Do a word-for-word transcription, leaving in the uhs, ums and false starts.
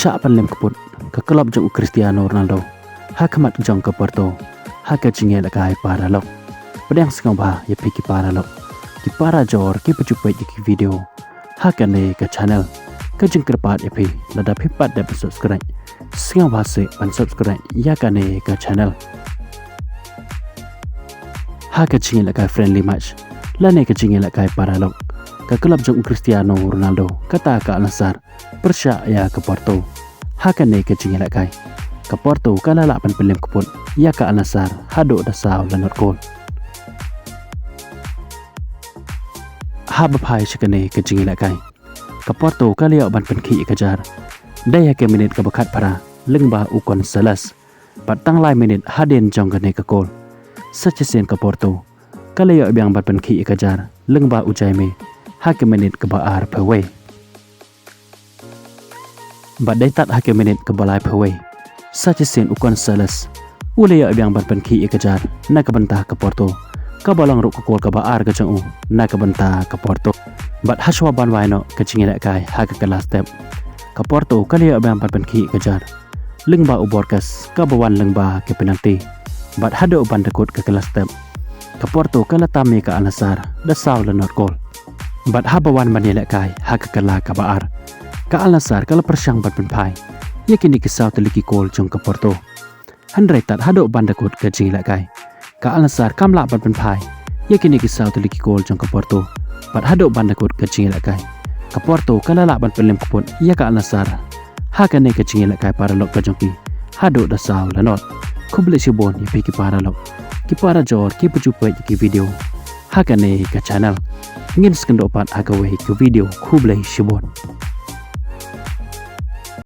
Shah pynlem kput ka club jong u Cristiano Ronaldo ha khmat jong ka Porto ha ka jingïalehkai paralok. Pdiang sngewbha ïa phi ki paralok, ki para jor kiba ju peit ïa ki video ha kane ka channel. Ka jingkyrpad ïa phi, lada phi pat dep subscribe, sngewbha seh ban subscribe ïa kane ka channel. Ha ka jingïalehkai friendly match lane ka jingïalehkai paralok, ka club jong u Cristiano Ronaldo kata ka Al Nassr pyrshah ïa ka Porto. Ha kane ka jingïalehkai, ka Porto ka la lah ban pynlem kput ïa ka Al Nassr haduh da saw la not kol. Haba phai sha kane ka jingïalehkai, ka Porto ka la ïoh ban pynkhih ïa ka jar dei ha ka minit kaba khatphra lyngba u Gonzalez. Bad tang lai minit hadien jong kane ka kol, sa shisien ka Porto ka la ïoh biang ban pynkhih ïa ka jar lyngba u Jaime ha ka minit kaba arphew wei. Bad dei tad ha ka minit kaba laiphew wei, sa shisien u Gonzalez u la ïoh biang ban pynkhih ïa ka jar na ka bynta ka Porto, kaba long ruh ka kol kaba ar ka jong u na ka bynta ka Porto. Bad hashwa ban wai noh ka jingïalehkai ha ka kylla step, ka Porto ka la ïoh biang ban pynkhih ïa ka jar lyngba u Borges kaba wan lyngba ka penalty. Bad haduh ban da kut ka kylla step, ka Porto ka la tam ïa ka Al Nassr da saw la not kol. Bad haba wan ban ïalehkai ha ka kylla kaba ar, ka Al Nassr ka la pyrshang ban pynphai ïa kine ki saw tylli ki kol jong ka Porto. Hynrei tad haduh ban da kut ka jingïalehkai, ka Al Nassr kam lah ban pynphai ïa kine ki saw tylli ki kol jong ka Porto. Bad haduh ban da kut ka jingïalehkai, ka Porto ka la lah ban pynlem kput ïa ka Al Nassr ha kane ka jingïalehkai paralok ka jong ki haduh da saw la not. Khublei shibun ïa phi ki paralok, ki para jor kiba ju peit ïa ki video ha kane ka channel. Ngin sa ïakynduh pat ha kawei ka video. Khublei shibun.